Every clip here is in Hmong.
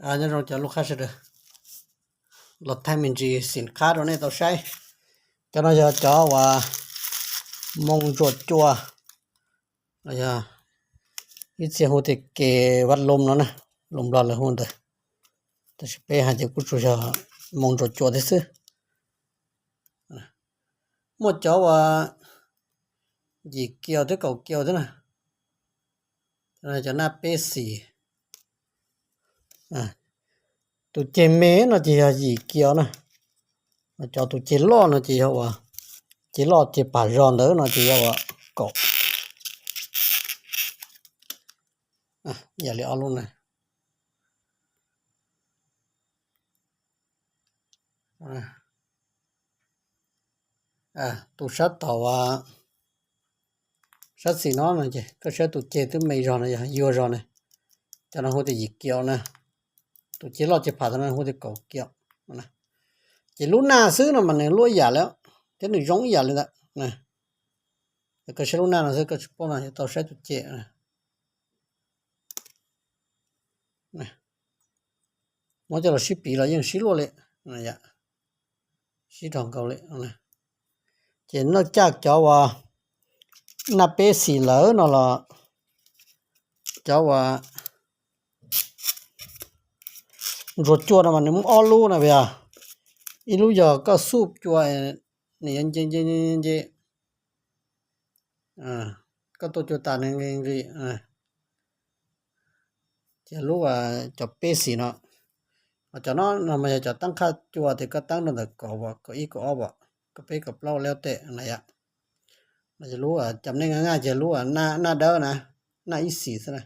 Nyob zoo cov lub qhab sawv daws, los thaij me ntsis xim qhab rau nej tau saib. Cov no yog cov uas moo ntsuas cua, yog ib txhia hu tias ke vaj lom no na, lus Nplog lawv hu ntawd, tab sis peb hais tias kuj tsuas yog moo ntsuas cua thiab xwb. Muaj cov uas yim kiaus thiab kaum kiaus thiab na, cov naj peb xis. Tus ceg me no ces yog yim kiaus na, cov tus ceg loj no ces yog uas, ceg loj ceg pam zog ntawd no ces yog uas kaum. Yam li ob lub na. Tus sab tom, sab xis no no ces koj saib tus ceg twb me zog no, yog yuag zog na, cov no hu tias yim kiaus na. Tus ceg loj ceg pam tom no hu tias kaum kiaus. Ces lub naj xwb no mas nws luaj ib yam li, thiab nws zoo ib yam li ntawd. Koj saib lub naj no xwb koj tsis paub no, yuav tau saib tus ceg. Muab coj los sib piv los yeej sib luaj li, sib rog nkaus li. Ces noj caj cov uas naj peb xis lawm no los, cov uas ntsuas cua no mas nws muaj ob lub na, ib lub yog koj xuj cua, nws yuav nce nce nce, koj tua cua tas nws nqis nqis. Ces lub cov peb xis no, cov no no mas yog cov teeb qhaj cua tias koj teeb rau ntawm kaum, kaum ib kaum ob, kaum peb kaum plaub lab tej na yom. Lub cov nej naj ces lub naj dawb na, naj ib xis xwb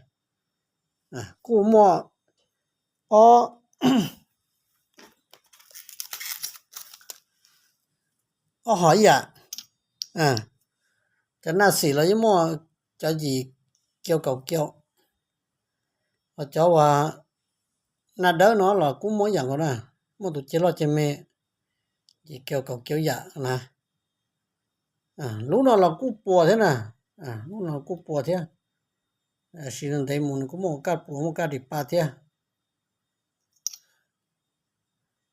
na. Kuj muaj ob, ob hom ib yam. Cov naj xis los yeej muaj cov yim kiaus kaum kiaus, ho cov uas naj dawb no los kuj muaj ib yam nkaus na, muaj tus ceg loj ceg me, yim kiaus kaum kiaus yam na. Lub no los kuj puas thiab na, lub no kuj puas thiab. Siv ntev mus nws kuj muaj kaj puas muaj kaj ris pa thiab.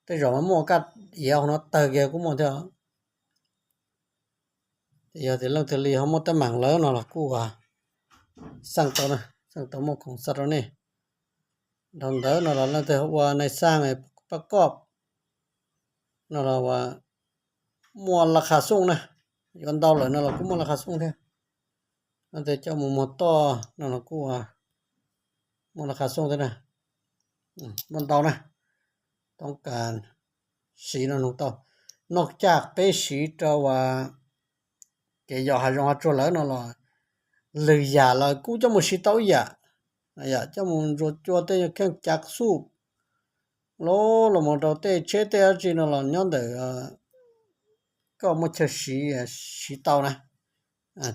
Tej zaum muaj kaj iav hauv no tawg kiag kuj muaj thiab. Ces yog tias leej twg li ho muaj teeb meem lawm no los kuj xaj tau, xaj tau muaj khoom xa rau nej. Dhau ntawd no los leej twg ua nais xaj paj koj no los muaj laj qha xooj na, yuav ntau lawm no los kuj muaj laj qha xooj thiab. Leej twg coj mus muag toj no los kuj muaj laj qha xooj thiab na. Muaj ntau na, toob kas siv no nug tau. Noj caj peb siv rau kev yos hav zoov hav tsuag lawm no los lwm yam los kuj coj mus siv tau ib yam. Coj mus ntsuas cua tej kheej cav xuj los los mus rau tej tsheb tej dab tsi no los nyob ntawm koj muaj chaw siv, siv tau na.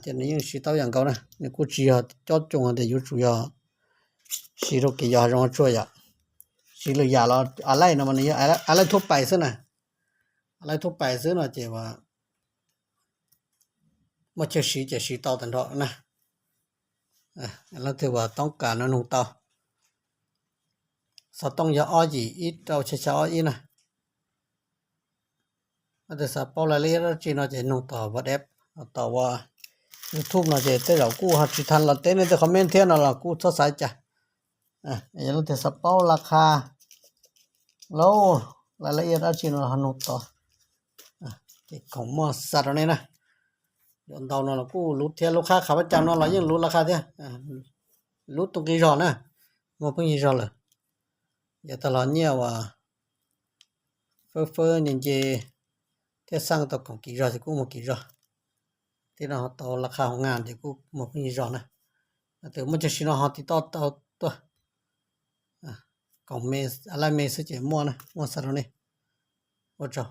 Ces nws yeej siv tau ib yam nkaus na, nws kuj tsis yog cob coo tias yuav tsum yog siv rau kev yos hav zoov hav tsuag yom. Siv lwm yam los a laij no mas nws yog a laij thuab pais xwb na. A laij thuab pais xwb no ces muaj chaw siv ces siv tau tag nrho na. Leej twg uas toob kas no nug tau. Xov tooj yog ob yim ib rau xya xya ob ib na. Leej twg xav paub laj laj iab dab tsi no ces nug tom WhatsApp, tom ua YouTube no ces tej zaum kuj ho tsis tau los teb nej tej comment thiab no los kuj txhob xav cas. Yog leej twg xav paub laj qha, laj laj iab dab tsi no ho nug tod. Ces khoom muaj xa rau nej na. Yuav ntau no los kuj luv thiab, lub qhab qhab pab cam no los yeej luv laj qha thiab. Lub tau nqi zog na, muaj pheej yig zog lawm. Yav tag los nyiaj uas fawb fawb nce nce thiab xaj tau khoom kim zog ces kuj muaj kim zog. Thiab no ho tau laj qha hoo nga ces kuj muaj pheej yig zog na. Tus muaj chaw siv no ho tiv toj tau tuaj. Khoom me, a laj me xwb ces muaj na, muaj xa rau nej. Ua tsaug.